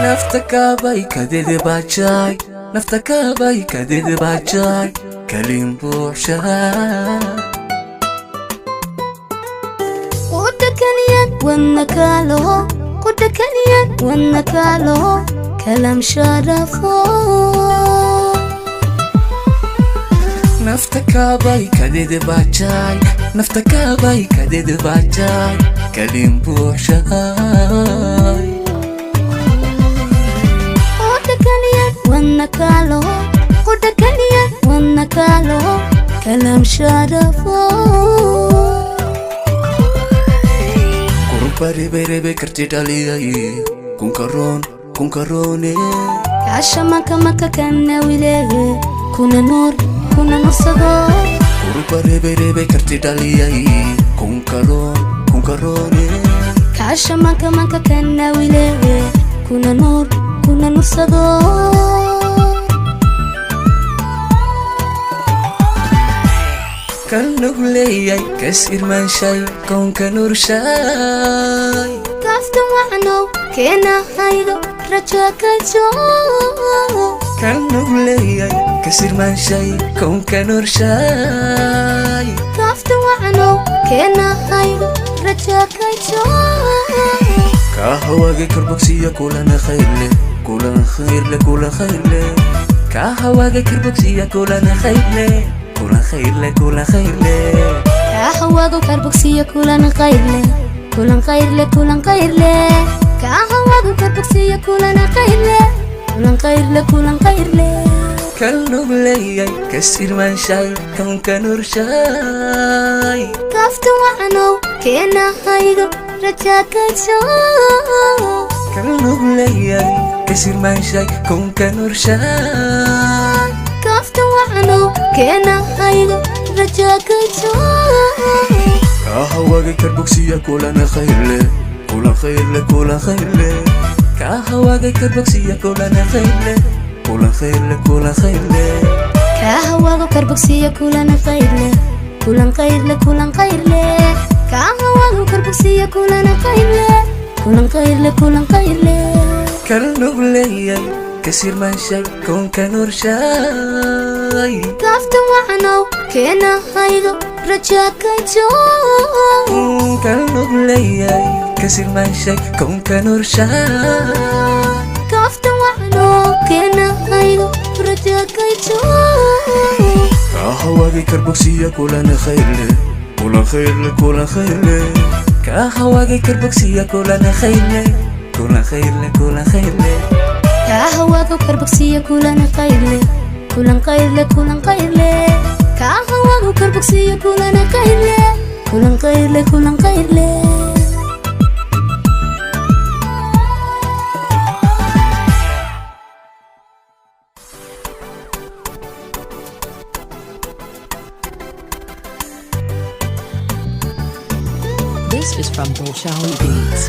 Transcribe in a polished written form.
Nafta kaabay kadidi bajaay, nafta kaabay kadidi bajaay, kalin buuxshaa. Qudha kaliyan wadna kaalo, qudha kaliyan wadna kaalo, kalam sharafo. Nafta kaabay kadidi bajaay, nafta kaabay kadidi bajaay, kalin buuxshaay. Qudha kaliyan wadna kaalo, qudha kaliyan wadna kaalo, kalam sharafo. Kurba reberebe karti dhaliyay, kunkaroon kunkaroone. Kaasha maka maka kana wileeye, kuna nuur kuna nursado. Kurba reberebe karti dhaliyay, kunkaroon kunkaroone. Kaasha maka maka kana wileeye, kuna nuur kuna nursado. Kal nugleeyay kas irmaanshay koonka nurshaay. Kaafta wacnow keena haydo rajo kajo. Kal nugleeyay kas irmaanshay koonka nurshaay. Kaafta wacnow keena haydo rajo kajo. Kaa hawaagay karbogsiya kulana khayrle, kulan khayrle, kulan khayrle. Kaa hawaagay karbogsiya kulana khayrle, kulan khayrle, kulan khayrle. Kaa hawaago karbogsiya kulan qayrle, kulan qayrle, kulan qayrle. Kaa hawaago karbogsiya kulan qayrle, kulan qayrle, kulan qayrle. Kal nugleeyay kas irmaanshay koonka nurshaay. Kaafta wacnow keena haydo rajo kajo. Kal nugleeyay kas irmaanshay koonka nurshaay. Kaafta wacnow keena haydo rajo kajo. Kaa hawaagay karbogsiya kulana khayrle, kulan khayrle, kulan khayrle. Kaa hawaagay karbogsiya kulana khayrle, kulan khayrle, kulan khayrle. Kaa hawaago karbogsiya kulan qayrle, kulan qayrle, kulan qayrle. Kaa hawaago karbogsiya kulan qayrle, kulan qayrle, kulan qayrle. Kal nugleeyay kas irmaanshay koonka nurshaay. Kaafta wacnow keena haydo rajo kajo. Kal nugleeyay kas irmaanshay koonka nurshaay. Kaafta wacnow keena haydo rajo kajo. Kaa hawaagay karbogsiya kulana khayrle, kulan khayrle, kulan khayrle. Kaa hawaagay karbogsiya kulana khayrle, kulan khayrle, kulan khayrle. Kaa hawaago karbogsiya kulan qayrle, kulan qayrle, kulan qayrle. Kaa hawaago karbogsiya kulan qayrle, kulan qayrle, kulan qayrle. This is from Bolshawi Beats.